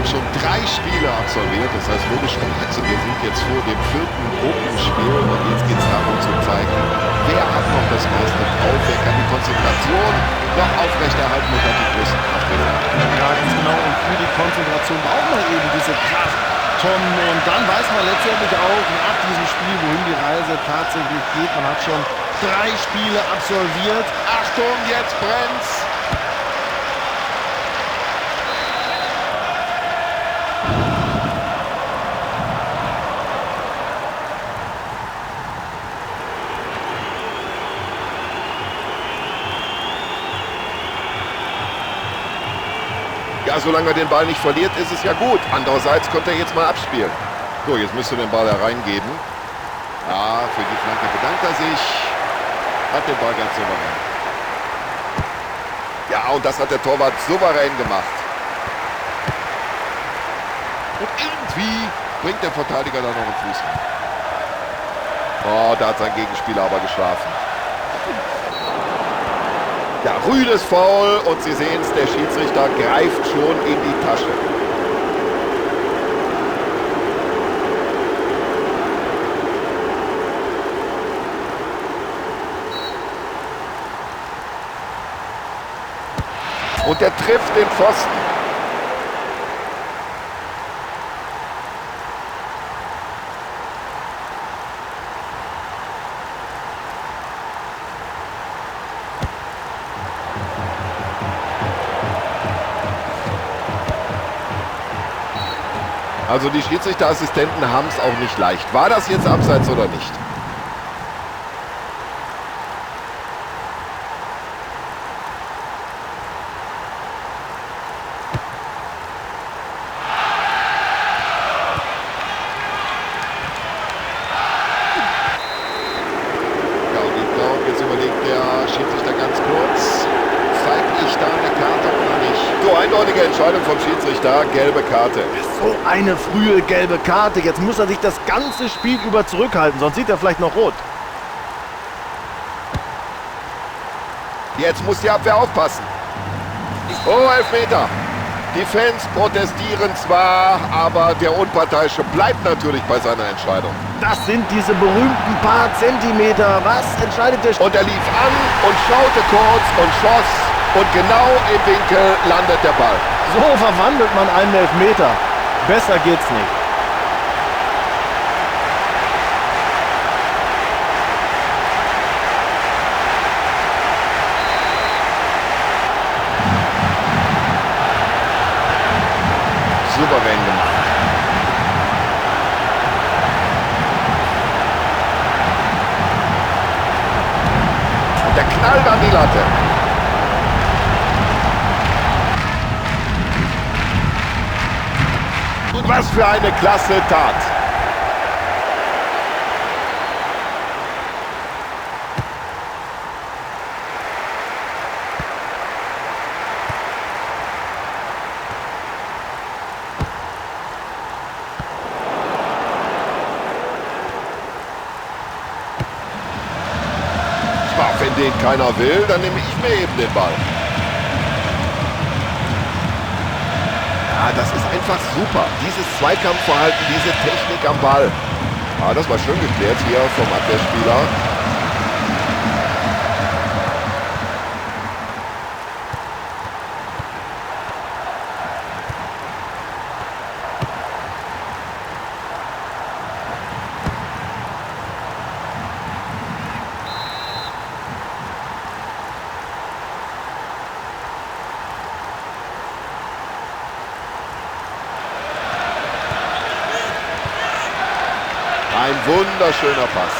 hat schon 3 Spiele absolviert. Das heißt logischerweise, wir sind jetzt vor dem 4. Gruppenspiel. Und jetzt geht's darum zu zeigen, wer hat noch das meiste drauf, wer kann die Konzentration noch aufrechterhalten und hat die größten Kraftreserven. Ja, ganz genau. Und für die Konzentration braucht man eben diese Kraft, Tom. Und dann weiß man letztendlich auch nach diesem Spiel, wohin die Reise tatsächlich geht. Man hat schon 3 Spiele absolviert. Achtung, jetzt brennt's! Ja, solange er den Ball nicht verliert, ist es ja gut. Andererseits könnte er jetzt mal abspielen. So, jetzt müsste er den Ball hereingeben. Ja, für die Flanke bedankt er sich. Hat den Ball ganz souverän. Ja, und das hat der Torwart souverän gemacht. Und irgendwie bringt der Verteidiger da noch einen Fuß rein. Oh, da hat sein Gegenspieler aber geschlafen. Ja, rüdes Foul und Sie sehen's, der Schiedsrichter greift schon in die Tasche. Und er trifft den Pfosten. Also die Schiedsrichterassistenten haben's auch nicht leicht. War das jetzt abseits oder nicht? Ja, und ich glaube, jetzt überlegt der Schiedsrichter ganz kurz, zeige ich da eine Karte oder nicht? So, eindeutige Entscheidung vom Schiedsrichter, gelbe Karte. So eine frühe gelbe Karte. Jetzt muss er sich das ganze Spiel über zurückhalten, sonst sieht er vielleicht noch rot. Jetzt muss die Abwehr aufpassen. Oh, Elfmeter. Die Fans protestieren zwar, aber der Unparteiische bleibt natürlich bei seiner Entscheidung. Das sind diese berühmten paar Zentimeter. Was entscheidet der Und er lief an und schaute kurz und schoss. Und genau im Winkel landet der Ball. So verwandelt man einen Elfmeter. Besser geht's nicht. Souverän gemacht. Und der knallt an die Latte. Und was für eine klasse Tat. Wenn den keiner will, dann nehme ich mir eben den Ball. Ja, das ist einfach super. Dieses Zweikampfverhalten, diese Technik am Ball. Ja, das war schön geklärt hier vom Abwehrspieler. Ein wunderschöner Pass.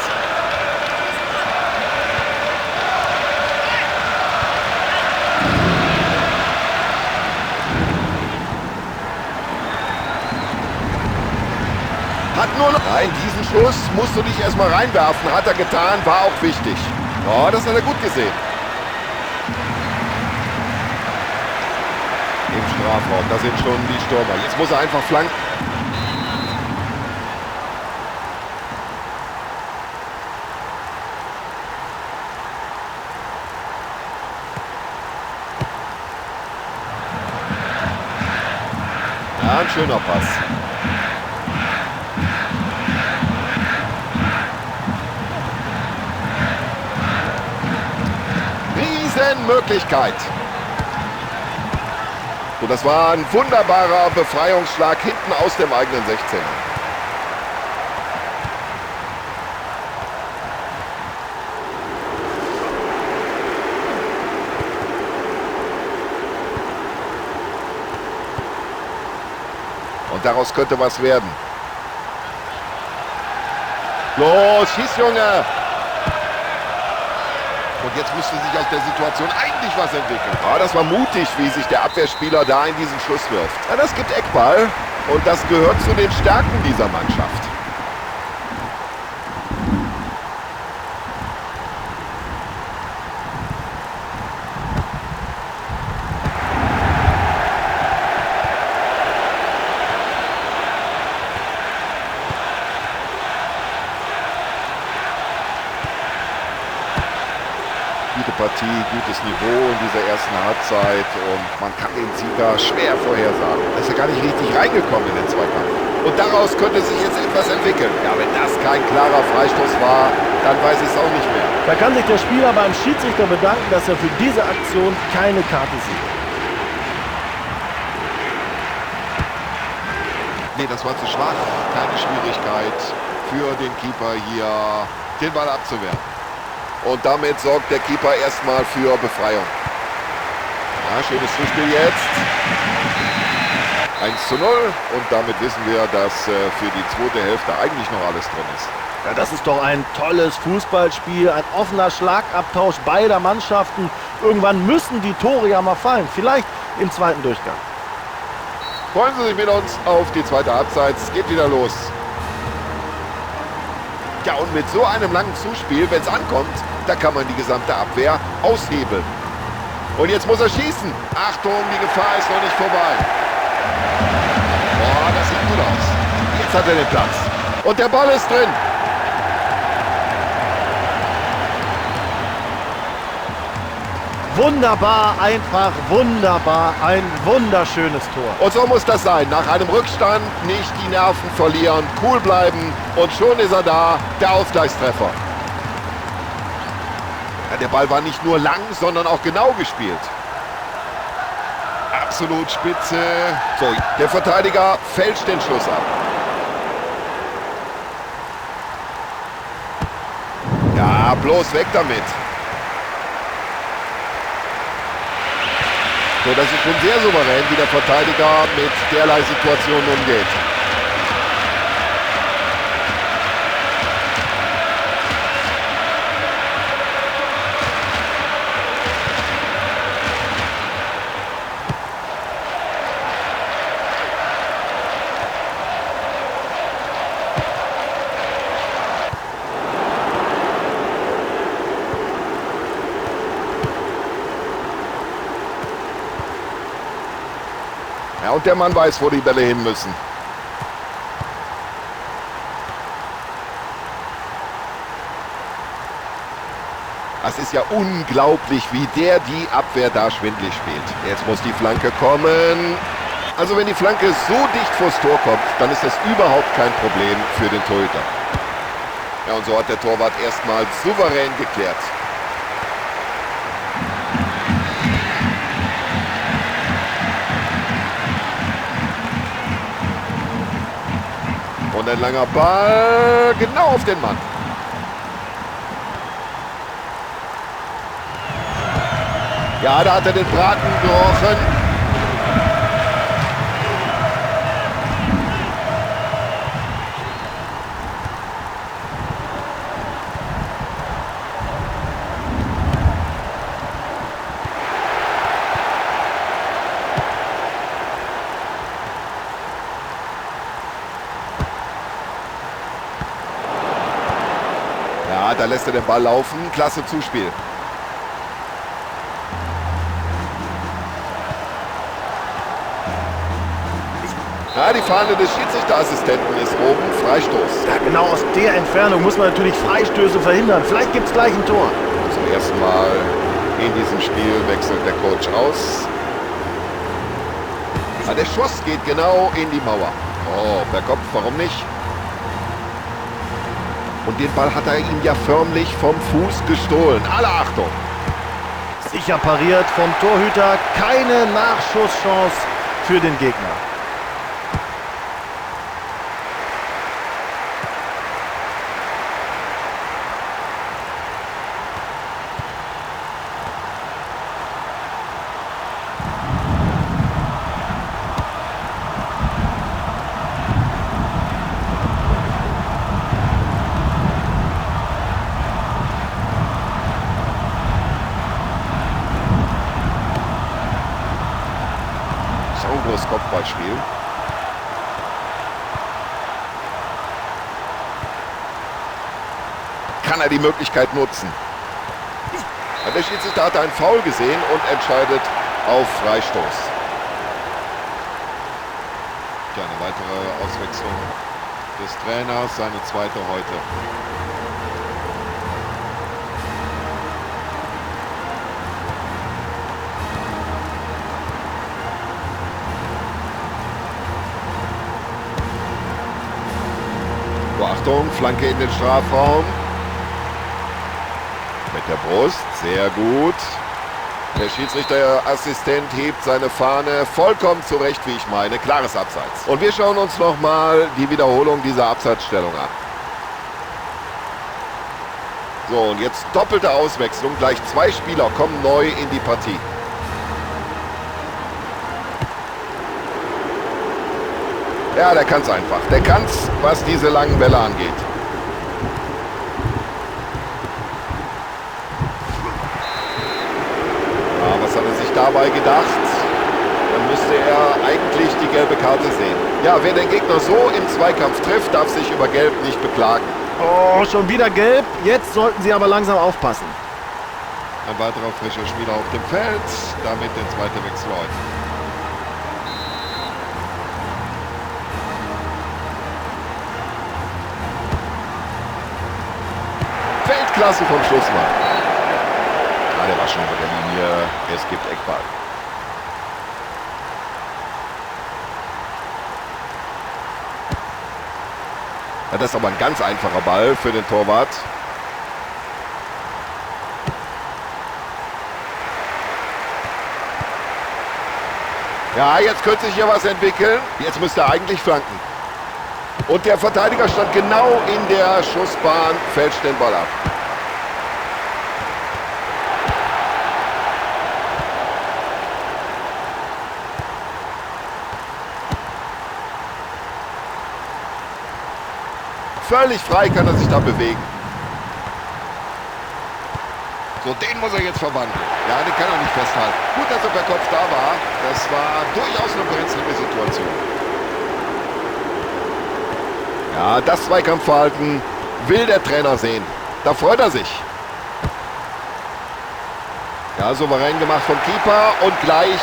Hat nur noch... Nein, diesen Schuss musst du nicht erstmal reinwerfen. Hat er getan, war auch wichtig. Oh, das hat er gut gesehen. Im Strafraum, da sind schon die Stürmer. Jetzt muss er einfach flanken. Ja, ein schöner Pass. Riesenmöglichkeit. So, das war ein wunderbarer Befreiungsschlag hinten aus dem eigenen 16er. Und daraus könnte was werden. Los, schieß, Junge! Und jetzt müsste sich aus der Situation eigentlich was entwickeln. Ja, das war mutig, wie sich der Abwehrspieler da in diesen Schuss wirft. Ja, das gibt Eckball und das gehört zu den Stärken dieser Mannschaft. Gute Partie, gutes Niveau in dieser ersten Halbzeit und man kann den Sieger schwer vorhersagen. Er ist ja gar nicht richtig reingekommen in den Zweikampf. Und daraus könnte sich jetzt etwas entwickeln. Ja, wenn das kein klarer Freistoß war, dann weiß ich es auch nicht mehr. Da kann sich der Spieler beim Schiedsrichter bedanken, dass er für diese Aktion keine Karte sieht. Nee, das war zu schwach. Keine Schwierigkeit für den Keeper hier, den Ball abzuwehren. Und damit sorgt der Keeper erstmal für Befreiung. Ja, schönes Zuspiel jetzt. 1:0. Und damit wissen wir, dass für die zweite Hälfte eigentlich noch alles drin ist. Ja, das ist doch ein tolles Fußballspiel. Ein offener Schlagabtausch beider Mannschaften. Irgendwann müssen die Tore ja mal fallen. Vielleicht im zweiten Durchgang. Freuen Sie sich mit uns auf die zweite Halbzeit. Es geht wieder los. Ja, und mit so einem langen Zuspiel, wenn's ankommt, da kann man die gesamte Abwehr aushebeln. Und jetzt muss er schießen. Achtung, die Gefahr ist noch nicht vorbei. Boah, das sieht gut aus. Jetzt hat er den Platz. Und der Ball ist drin. Wunderbar, einfach wunderbar, ein wunderschönes Tor. Und so muss das sein. Nach einem Rückstand nicht die Nerven verlieren, cool bleiben und schon ist er da, der Ausgleichstreffer. Ja, der Ball war nicht nur lang, sondern auch genau gespielt. Absolut spitze. So, der Verteidiger fälscht den Schuss ab. Ja, bloß weg damit. So, das ist schon sehr souverän, wie der Verteidiger mit derlei Situationen umgeht. Ja, und der Mann weiß, wo die Bälle hin müssen. Das ist ja unglaublich, wie der die Abwehr da schwindlig spielt. Jetzt muss die Flanke kommen. Also wenn die Flanke so dicht vors Tor kommt, dann ist das überhaupt kein Problem für den Torhüter. Ja, und so hat der Torwart erstmal souverän geklärt. Und ein langer Ball, genau auf den Mann. Ja, da hat er den Braten gerochen. Ja, da lässt er den Ball laufen. Klasse Zuspiel. Ja, die Fahne des Schiedsrichterassistenten ist oben. Freistoß. Ja, genau aus der Entfernung muss man natürlich Freistöße verhindern. Vielleicht gibt's gleich ein Tor. Zum ersten Mal in diesem Spiel wechselt der Coach aus. Ja, der Schuss geht genau in die Mauer. Oh, per Kopf, warum nicht? Und den Ball hat er ihm ja förmlich vom Fuß gestohlen. Alle Achtung! Sicher pariert vom Torhüter. Keine Nachschusschance für den Gegner. Sauberes Kopfballspiel. Kann er die Möglichkeit nutzen? Der Schiedsrichter hat einen Foul gesehen und entscheidet auf Freistoß. Ja, eine weitere Auswechslung des Trainers, seine zweite heute. Achtung, Flanke in den Strafraum. Mit der Brust, sehr gut. Der Schiedsrichterassistent hebt seine Fahne vollkommen zurecht, wie ich meine. Klares Abseits. Und wir schauen uns nochmal die Wiederholung dieser Abseitsstellung an. So, und jetzt doppelte Auswechslung. Gleich zwei Spieler kommen neu in die Partie. Ja, der kann's einfach. Der kann's, was diese langen Bälle angeht. Ja, was hat er sich dabei gedacht? Dann müsste er eigentlich die gelbe Karte sehen. Ja, wer den Gegner so im Zweikampf trifft, darf sich über Gelb nicht beklagen. Oh, schon wieder gelb. Jetzt sollten sie aber langsam aufpassen. Ein weiterer frischer Spieler auf dem Feld. Damit der zweite Wechsel heute. Weltklasse vom Schlussmann. Ah, der war schon über der Linie. Es gibt Eckball. Ja, das ist aber ein ganz einfacher Ball für den Torwart. Ja, jetzt könnte sich hier was entwickeln. Jetzt müsste er eigentlich flanken. Und der Verteidiger stand genau in der Schussbahn, fälscht den Ball ab. Völlig frei kann er sich da bewegen. So, den muss er jetzt verwandeln. Ja, den kann er nicht festhalten. Gut, dass er per Kopf da war. Das war durchaus eine brenzlige Situation. Ja, das Zweikampfverhalten will der Trainer sehen. Da freut er sich. Ja, souverän gemacht vom Keeper und gleich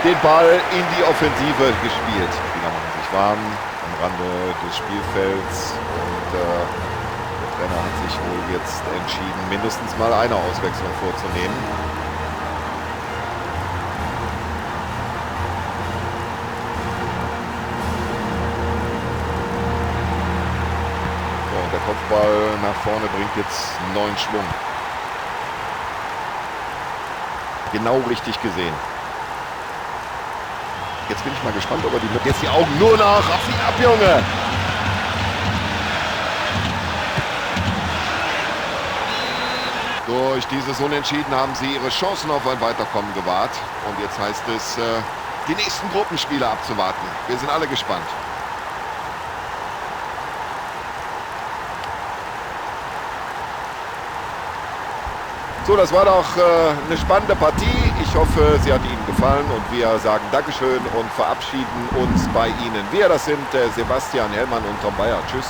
den Ball in die Offensive gespielt. Die Spieler machen sich warm am Rande des Spielfelds. Und der Trainer hat sich wohl jetzt entschieden, mindestens mal eine Auswechslung vorzunehmen. So, und der Kopfball nach vorne bringt jetzt neuen Schwung. Genau richtig gesehen. Jetzt bin ich mal gespannt, ob er die jetzt die Augen nur noch auf sie ab, Junge! Durch dieses Unentschieden haben sie ihre Chancen auf ein Weiterkommen gewahrt. Und jetzt heißt es, die nächsten Gruppenspiele abzuwarten. Wir sind alle gespannt. So, das war doch eine spannende Partie. Ich hoffe, sie hat Ihnen gefallen und wir sagen Dankeschön und verabschieden uns bei Ihnen. Wir, das sind Sebastian Hellmann und Tom Bayer. Tschüss.